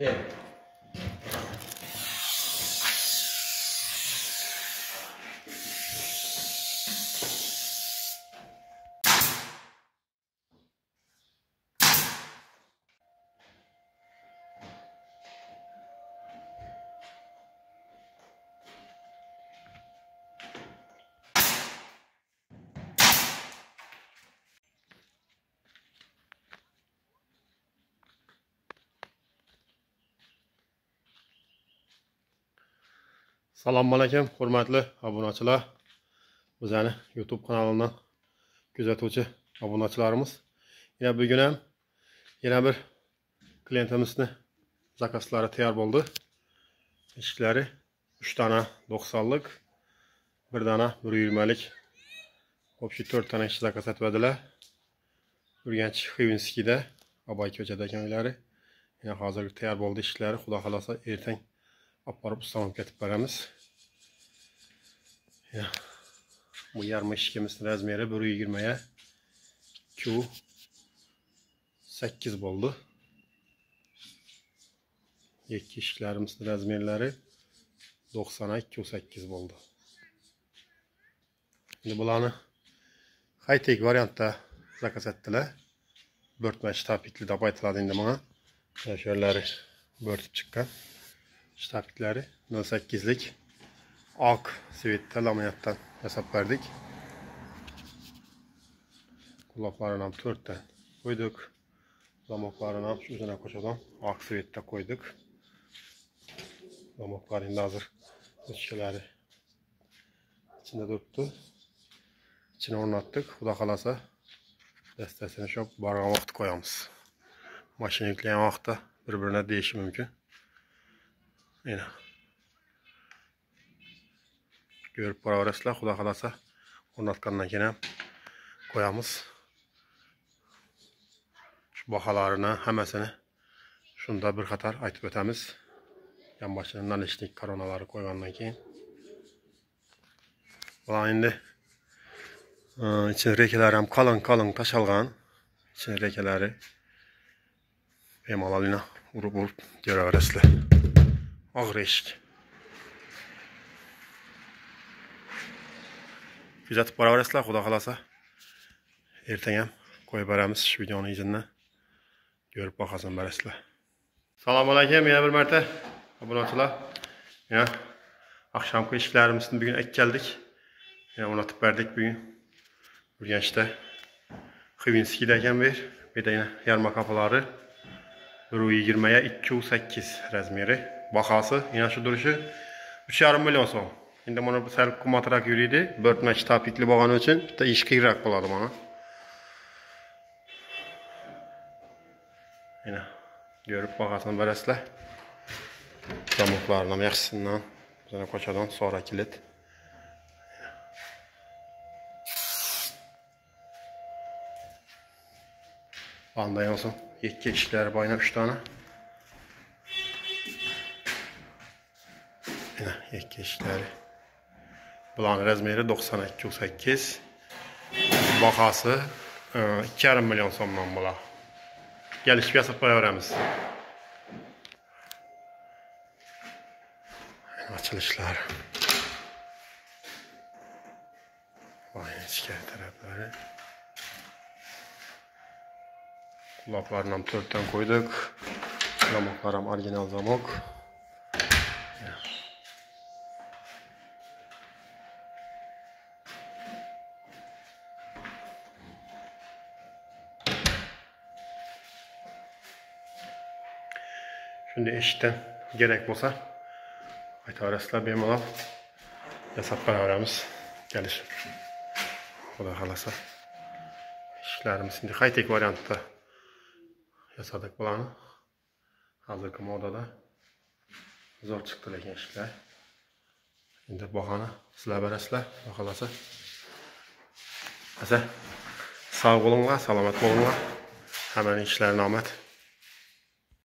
Ber. Assalomu alaykum hurmatli obunachilar. Bizani YouTube kanalidan kuzatuvchi obunachilarimiz. Yana bugun ham yana bir klientimizni zakazlari tayyor bo'ldi. Eshiklari 3 dona 90lik, 1 dona 120lik. Общий 4 tane eshik zakaz etdilar. Urganch Xivinskiyda, Abay ko'chada ekan uylari. Yana hozir tayyor bo'ldi eshiklari. Xudo xolasa ertang olib borib ustamga ketib beramiz. Ya, bu yarım eshigimizning razmeri 1.20'ya 2.8 bo'ldi. Ikki eshiklarimizning razmerlari 90'a 2.8 bo'ldi. Endi bularni high-tech variantda zakaz etdilar. Bo'rtma shtapikli deb aytiladi endi mana. Shu yerlari bo'rtib chiqqan. Ştapiklari 0.8'lik ak svetda laminatdan yasab berdik. Kulaklarını ham 4'ten koyduk. Zamoklarını ham shu uzuna ko'chadan ak svetda koyduk. Zamoklar endi hozir ruchkalari ichida turibdi. İçine o'rnatdik. Xudo xolasa dastasini shu borgan vaqt qo'yamiz. Mashina yuklagan vaqtda bir-birine deyishi mumkin. Yine görüp boraverasizlar. Xudo xolasa o'rnatgandan keyin ham qo'yamiz. Shu baholarini hammasini shunda bir qator aytib o'tamiz. Yonboshini nalishnik koronalari qo'ygandan keyin. Bular endi ichini rekalari ham qalin-qalin tashalgan. Ichini rekalari bemalol urib-urib ko'raverasizlar. Og'ir eshik. Kuzatib boraverasizlar, xudo xolasa. Ertaga ham qo'yib beramiz shu videoni izidan. Ko'rib bahosini berasizlar. Assalomu alaykum yana bir marta obunachilar. Yana oqshomgi eshiklarimizni bugun keldik. Yana o'rnatib berdik bugun. Urganchda Xivinskiyda ekan bu yer. Bu yerda yana yarma kapalari 1.20'ya 2.8 razmeri. Bahası yine şu duruşu 3,5 milyon so'm. Endi mana bu sal qimmatroq yuriydi. Bo'rtma shtapikli bo'lgani uchun bitta ish qiyinroq bo'ladi mana. Yana ko'rib bahosini berasizlar. Zamoklarini ham yaxshisidan, bizani ko'chadan sonra kilit. Bandan olsun. Ikki eshiklari bor, 3 tane. Yine ikki eshiklari. Bularning razmeri 92.8. Bahası 2,5 milyon so'mdan bular. Kelishib yasab qo'yaveramiz. Açılışlar. Vay, ichkari taraflari. Kulaklarını ham 4'ten koyduk. Zamoklar ham original zamok. Shunday eshikdan kerak bo'lsa aytaverasizlar, bemalol yasab beraveramiz. Kelishib. Xudo xolasa. Eshiklarimiz endi high-tech variantda yasadik bularni. Hozirgi modada zo'r chiqdi lekin eshiklar. Endi bahoni sizlar berasizlar, xudo xolasa. Asa sog' bo'linglar, salomat bo'linglar. Hammaning ishlarini omad.